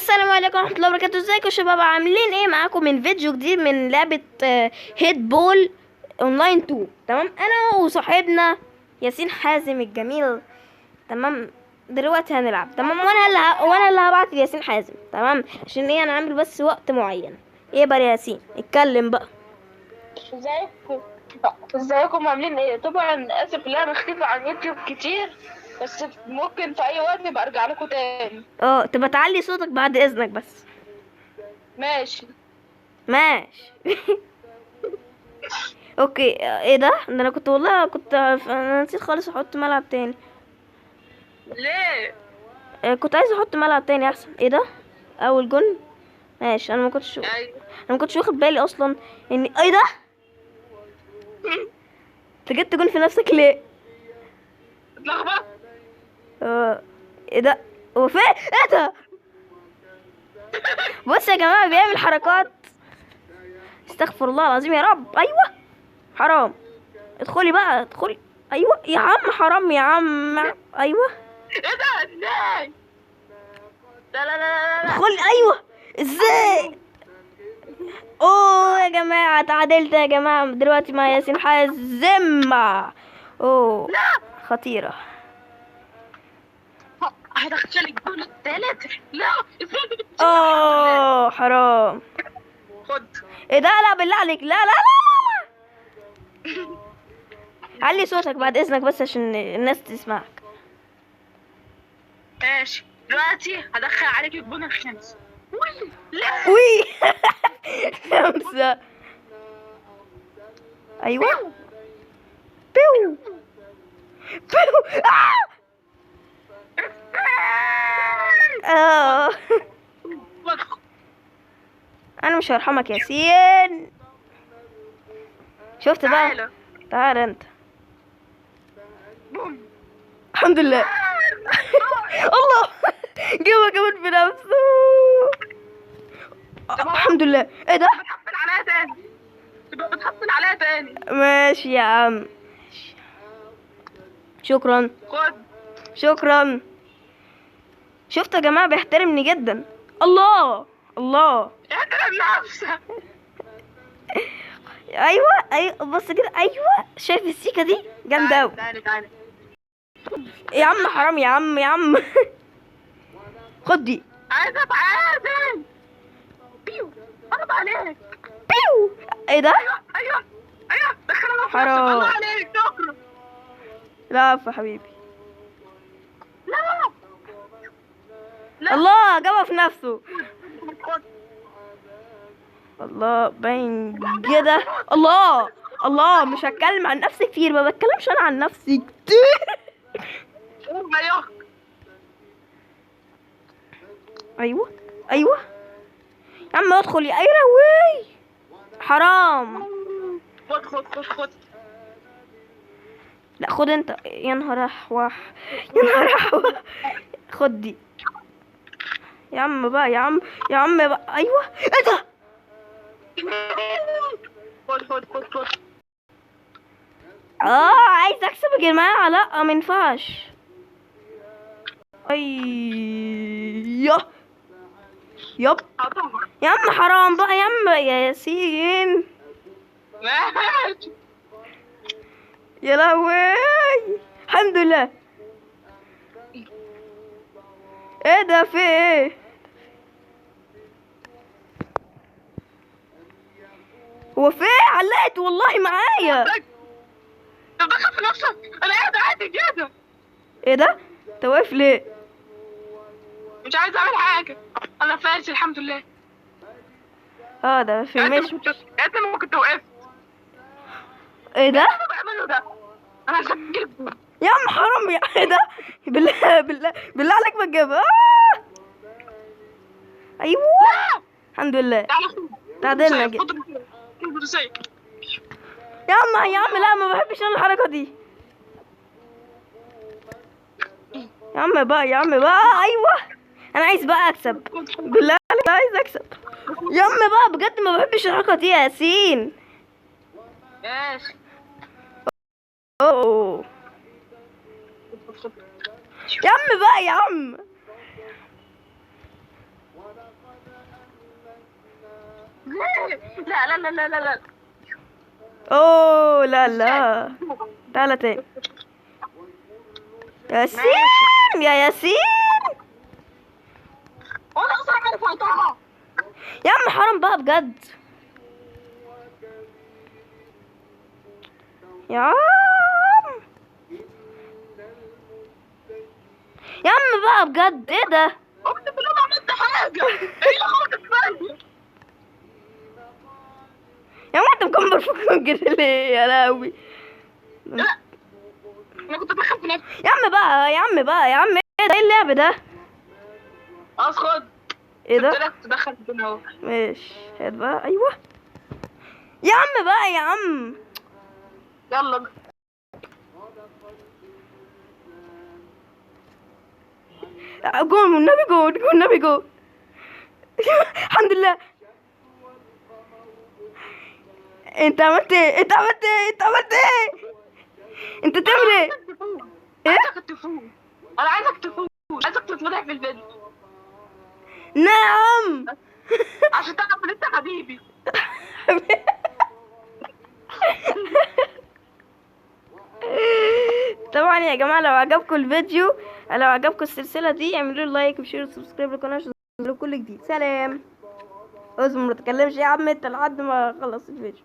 السلام عليكم ورحمة الله وبركاته. ازيكم يا شباب؟ عاملين ايه؟ معاكم من فيديو جديد من لعبة Head Ball Online 2. تمام، انا وصاحبنا ياسين حازم الجميل. تمام، دلوقتي هنلعب. تمام، وانا اللي هبعت لياسين حازم. تمام، عشان ايه؟ انا عامل بس وقت معين. ايه بقى يا ياسين؟ اتكلم بقى. ازيكم ازيكم عاملين ايه؟ طبعا اسف ان انا مختفي عن يوتيوب كتير، بس ممكن في اي وقت ابقى ارجع لكم تاني. اه، تبقى تعلي صوتك بعد اذنك بس. ماشي. ماشي. okay. ايه ده؟ ده انا كنت والله كنت انا نسيت خالص احط ملعب تاني. ليه؟ كنت عايزه احط ملعب تاني احسن. ايه ده؟ اول جون. ماشي. ايوه. انا ما كنتش واخد بالي اصلا ان ايه ده؟ انت جبت جون في نفسك ليه؟ اتلخبطت. ايه ده؟ هو فين؟ ايه ده؟ بص يا جماعة، بيعمل حركات. استغفر الله العظيم يا رب. ايوه حرام. ادخلي بقى، ادخلي. ايوه يا عم، حرام يا عم. ايوه. ايه ده؟ ازاي؟ لا لا لا لا لا. ادخلي. ايوه. ازاي؟ اوه يا جماعة، تعادلت يا جماعة دلوقتي مع ياسين حازم. اوه خطيرة. هدخل الجون التالت. لا ازاي؟ اوه حرام. خد. ايه ده؟ لا بالله عليك، لا لا لا لا لا. علي صوتك بعد اذنك بس عشان الناس تسمعك. ماشي، دلوقتي هدخل عليك الجون الخامس. وي لا. وي. 5. ايوه. بيو بيو. آه. انا مش هرحمك يا ياسين. شفت بقى؟ تعالى. تعال انت. بوم. الحمد لله. الله، جابها كمان في نفسه. الحمد لله. ايه ده؟ بتحفل عليا تاني، تبقى بتحفل عليا تاني. ماشي يا عم، شكرا. خد. شكرا. شفت يا جماعة؟ بيحترمني جدا. الله الله. احترم نفسك. ايوه ايوه، بص كده. ايوه، شايف السيكه دي؟ جامدة قوي. تعالى تعالى. يا عم حرام يا عم، يا عم. خد دي. عايز اتعادل. بيو، حرام عليك. بيو. ايه ده؟ ايوه ايوه ايوه، دخلها في نفسك. حرام. الله عليك، شكرا. لا يا حبيبي. لا لا. الله، جابها في نفسه. خد. الله باين كده. الله الله. مش هتكلم عن نفسي كتير، ما بتكلمش انا عن نفسي كتير. ايوه ايوه ايوه يا عم، ادخل يا لهوي. حرام. خد خد خد خد. لا خد انت. يا نهار احوح، يا نهار احوح. خد دي يا عم بقى، يا عم، يا عم بقى. ايوه. ايه ده؟ خد خد خد خد. عايز اكسب يا جماعة. لا ما ينفعش. ايوه يب يا عم، حرام بقى يا عم يا ياسين. ماشي. يا لهوي. الحمد لله. ايه ده؟ في ايه؟ هو في ايه؟ علقت والله معايا. طب دخل في نفسك. انا قاعد عادي كده. ايه ده؟ انت واقف ليه؟ مش عايز اعمل حاجة، انا فاشل الحمد لله. ده في ماشي. انت ما كنت وقفت. ايه ده؟ انا بعمله ده. انا هسجل. يا عم حرام يا. ايه ده؟ بالله بالله بالله عليك ما تجيبها. ايوه الحمد لله. تعادلنا كده. يا عم يا عم، لا ما بحبش انا الحركة دي. يا عم بقى، يا عم بقى. ايوه انا عايز بقى اكسب. بالله عليك عايز اكسب. يا عم بقى بجد ما بحبش الحركة دي يا ياسين. ماشي. اوه يا عم بقى، يا عم. لا لا لا لا لا لا. اوه لا لا، تعالى تاني ياسين، يا ياسين. وانا اصلا عارف اقطعها. يا عم حرام بقى بجد يا عم، يا عم بقى بجد. ايه ده؟ اقسم بالله ما عملت حاجة. ايه اللي خلصت مني؟ يا عم انت مكمل فوق كده ليه يا لهوي؟ لا انا كنت بخاف نفسي. يا عم بقى، يا عم بقى، يا عم ايه ده؟ ايه اللعب ده؟ خلاص خد. ايه ده؟ قلت لك تدخل الجون اهو. ماشي هات بقى. ايوه يا عم بقى، يا عم يلا جون والنبي، جون والنبي، جون. الحمد لله. انت عملت ايه؟ انت عملت ايه؟ انت عملت ايه؟ انت بتعمل ايه؟ ايه؟ عايزك تفوز، انا عايزك تفوز، عايزك تتفضح في الفيديو. نعم. عشان تعرف ان انت حبيبي. طبعا يا جماعة لو عجبكم الفيديو، لو عجبكم السلسلة دي، اعملوا like و share و subscribe للقناة عشان يوصلكوا كل جديد. سلام. اصبر ما تتكلمش يا عم انت لحد ما اخلص الفيديو.